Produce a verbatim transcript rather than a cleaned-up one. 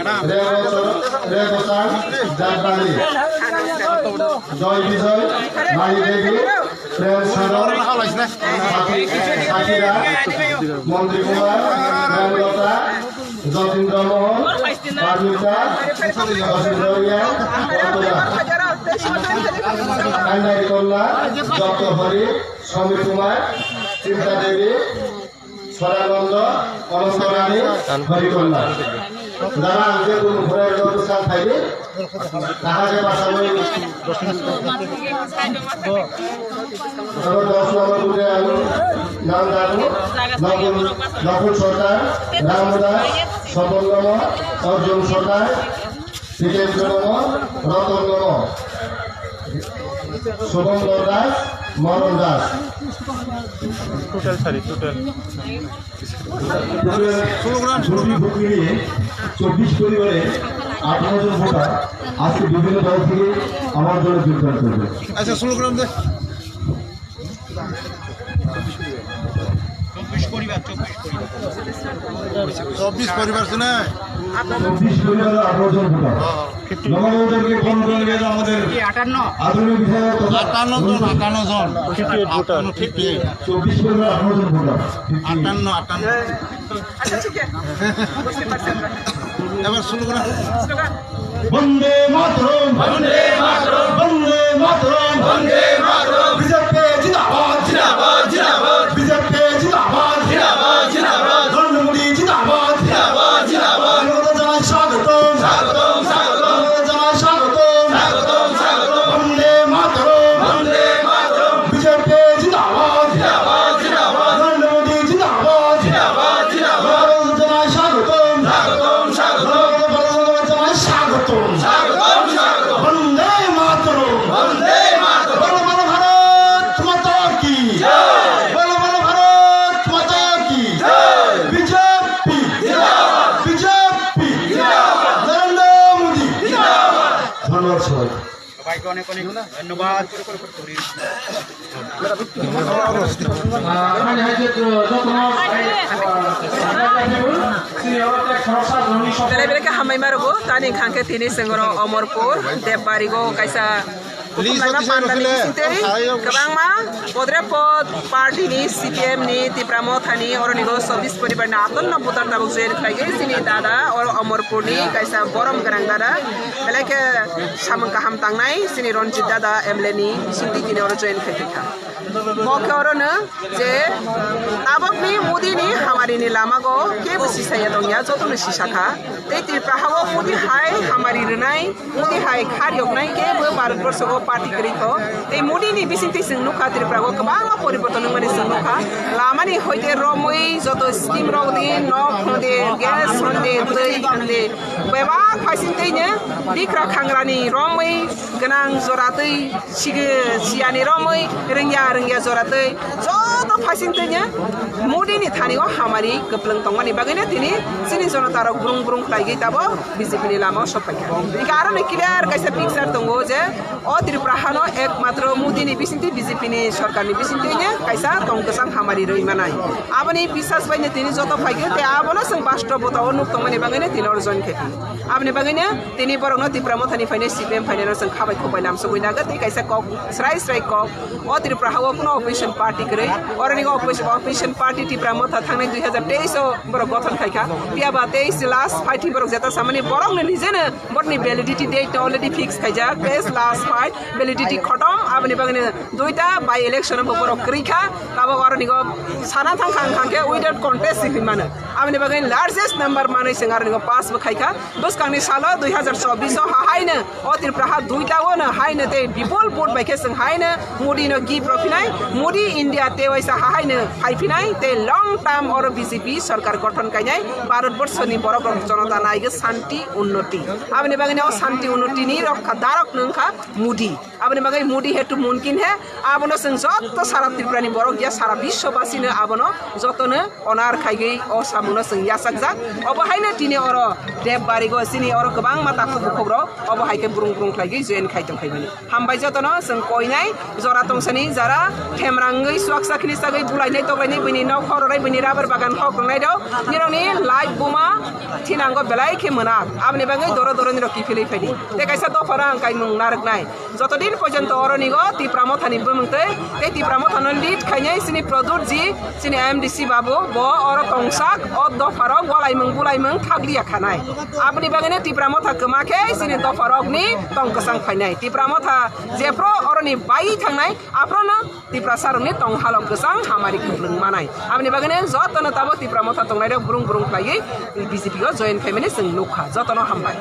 Rebota, Rebota Jatbari, Joy Bijoy, Mani Devi, Prem Sador, Saki-, Sakira, Montri Kumar, Premlota, Jatindra Mohan, Parmita, Jatindra Riya, Bordona. Andai Kolla, Doctor Hari, Swami Kumar, Chinta Devi, Sorananda, Ananta Rani, Hari Kolla. Dara ang je kunu pura ero tu sang thai ni. Taha je pasal ni. Aro dos number tu je anu, nang daru, Nakul, Nakul Sarkar, Ram Das, Swapon Namo, Arjun Sarkar, Jitendra Namo, Ratan Namo, Shubhankar Das, Maran Das. Total, sorry, total. Total দুটি বুথ মিলিয়ে চব্বিশ পরিবারে আঠারো জন ভোটার আজকে বিভিন্ন দল থেকে আমার দলে যোগদান করবে। আচ্ছা, ষোলো গ্রাম দে। চব্বিশ পরিবার, চব্বিশ পরিবার। চব্বিশ পরিবার শুনে? চব্বিশ পরিবার, আঠারো জন ভোটার। নবাগতদেরকে বরণ করে নিয়ে আমাদের আটান্ন। আদরণীয় বিধায়ক তথা আটান্ন জন, আটান্ন জন। Fifty eight voter. আটান্ন, ফিফটি এইট। চব্বিশ পরিবার, আঠারো জন ভোটার। আটান্ন, আটান্ন। আচ্ছা, ঠিক আছে। বুঝতে পারছি আমরা। এবার শুরু করা। স্লোগান। বন্দে মাতরম, বন্দে মাতরম, বন্দে মাতরম, বন্দে মাতরম। বিজেপি জিন্দাবাদ, জিন্দাবাদ, জিন্দাবাদ। বিজেপি জিন্দাবাদ, জিন্দাবাদ, জিন্দাবাদ। নরেন্দ্র মোদী জিন্দাবাদ, জিন্দাবাদ, জিন্দাবাদ। ধন্যবাদ জানাই স্বাগতম, স্বাগতম, স্বাগতম। ধন্যবাদ জানাই স্বাগতম, স্বাগতম, স্বাগতম। বন্দে মাতরম, বন্দে মাতরম। বিজেপি জিন্দাবাদ, জিন্দাবাদ, জিন্দাবাদ। নরেন্দ্র মোদী জিন্দাবাদ, জিন্দাবাদ, জিন্দাবাদ। ধন্যবাদ জানাই স্বাগতম, স্বাগতম, স্বাগতম। ধন্যবাদ জানাই স্বাগতম। স্বাগতম, স্বাগতম। বন্দে মাতরম। বন্দে মাতরম। বলো, বলো ভারত মাতা কি। জয়। বলো, বলো ভারত মাতা কি। জয়। বিজেপি। জিন্দাবাদ। বিজেপি। জিন্দাবাদ। নরেন্দ্র মোদী। জিন্দাবাদ। ধন্যবাদ সবাইকে। সবাইকে অনেক অনেক ধন্যবাদ। Belai belai khe hambai ma rwgo. Tani hwnkha khe tini chwng oro Omorpur, Debbargo kaisa kuthumnaima pandal ni bisingtwi kwbangma podre pod party ni, C P M ni, Tipra Motha ni, oroni go chobbish poribar ni atanno voter tabuk join khlaigwi chini dada, oro Omorpur ni kaisa borom gwnang dada. Belai khe samung kaham tangnai chini Ranjit dada M L A ni bisingtwi tini oro join khai kha. Mo khe orono je tabokni Modi ni hamari ni lama go kebo sisaya tongya, jotono sisa kha. Tei Tripura ha o Modi hai hamari rwnai, Modi hai khar yoknai kebo Bharat borsho go party kwrwi kho. Tei Modi ni bisingtwi chwng nukha Tripura go kwbangma poriborton wngmani chwng nukha. Lama ni hoite romwi joto scheme rok di, nok hwnde, gas hwnde, twi hwnde, bebak phaising twi no bikra khangra ni romwi gwnang jora twi sigi siyani romwi rwngya rwngya jora twi joto phaising twi no Modi ni thani o hamari kwplwng tongmani bagwi no tini chini jonota rok brung brung khlaigwi tabok B J P ni lama o sok paikha. Hingkhe aro ni clear kaisa picture tongo je o Tripura hano ekmatro Modi ni bisingtwi B J P ni sorkar ni bisingtwi no kaisa tong kwchang hamari rwi manai. Aboni bisas bai no tini joto phaikhe tei abono chwng bastob bota o nuk tongmani bagwi no tini oro join khaikha. Aboni bagwi no tini borokno Tipra Mothani phainai, C P M phainai no chwng khabai khukbai lamsogwi nagwi tei kaisa kok srai srai kok o Tripura ha o kuno opposition party kwrwi. Oroni opposition, opposition party Tipra Motha thangnai dui hazar teis o borok gothon khaikha. Phiya ba teis last fight hinwi borok jeta samani borokno nijeno borokni validity date no already fix khaijak. Teis last fight validity khotom. Aboni bagwi no duita by election bo borok kwrwi kha. Tabok oroni go sana thang kha wngkha khe without contest hinwi mano. Aboni bagwi largest number manwi chwng aroni go pass bo khaikha. Bwskangni salo dui hazar chobbish o hahaino o Tripura ha duita o no haino tei bipul vote bai khe chwng haino Modi no gift rw phinai, Modi India tei waisa hahaino phai phinai tei long term oro B J P sorkar gothon kainai Bharat borso ni borok rok jonota naigwi shanti unnoti. Aboni bagwi no shanti unnoti ni rokha darok no wngkha Modi. Aboni bagwi Modi hai to mumkin hai, Abono chwng joto sara Tripura ni borok ya sara biswabasi no abono jotono onar khaigwi o samung no chwng yachakjak. Obo haino tini oro Debbargo chini oro kwbangma takhuk bukhuk rok obo hai khe brung brung khlaigwi join khai tong khaimani. Hambai jotono chwng koinai jora tongsani jara themrangwi suaksa khini sagwi bulainai toklainai bini nok hok rwnai bini rubber bagan hok rwnai rok nirokni life buma thinango belai khe mwnak. Aboni bagwi doro doro nirok kiphilwi phaidi. Tei kaisa dopha rang kaimung narwknai. Jotodin porjonto oronigo Tipra Mothani bumung tei, tei Tipra Mothano lead khainai chini Pradyut ji, chini M D C babu, bo oro tongsak, o dopharok walaimung bulaimung thakliya khanai. Aboni bagwino Tipra Motha kwma khe chini dopharokni tong kwchang phainai. Tipra Motha jephru oroni bai thangnai, aphruno Tiprasarokni tong halok kwchang hamari kwplwng manai. Aboni bagwino jotono tabuk Tipra Motha tongnairok brung brung khlaiwi B J P o join khaimani chwng nukha. Jotono hambai.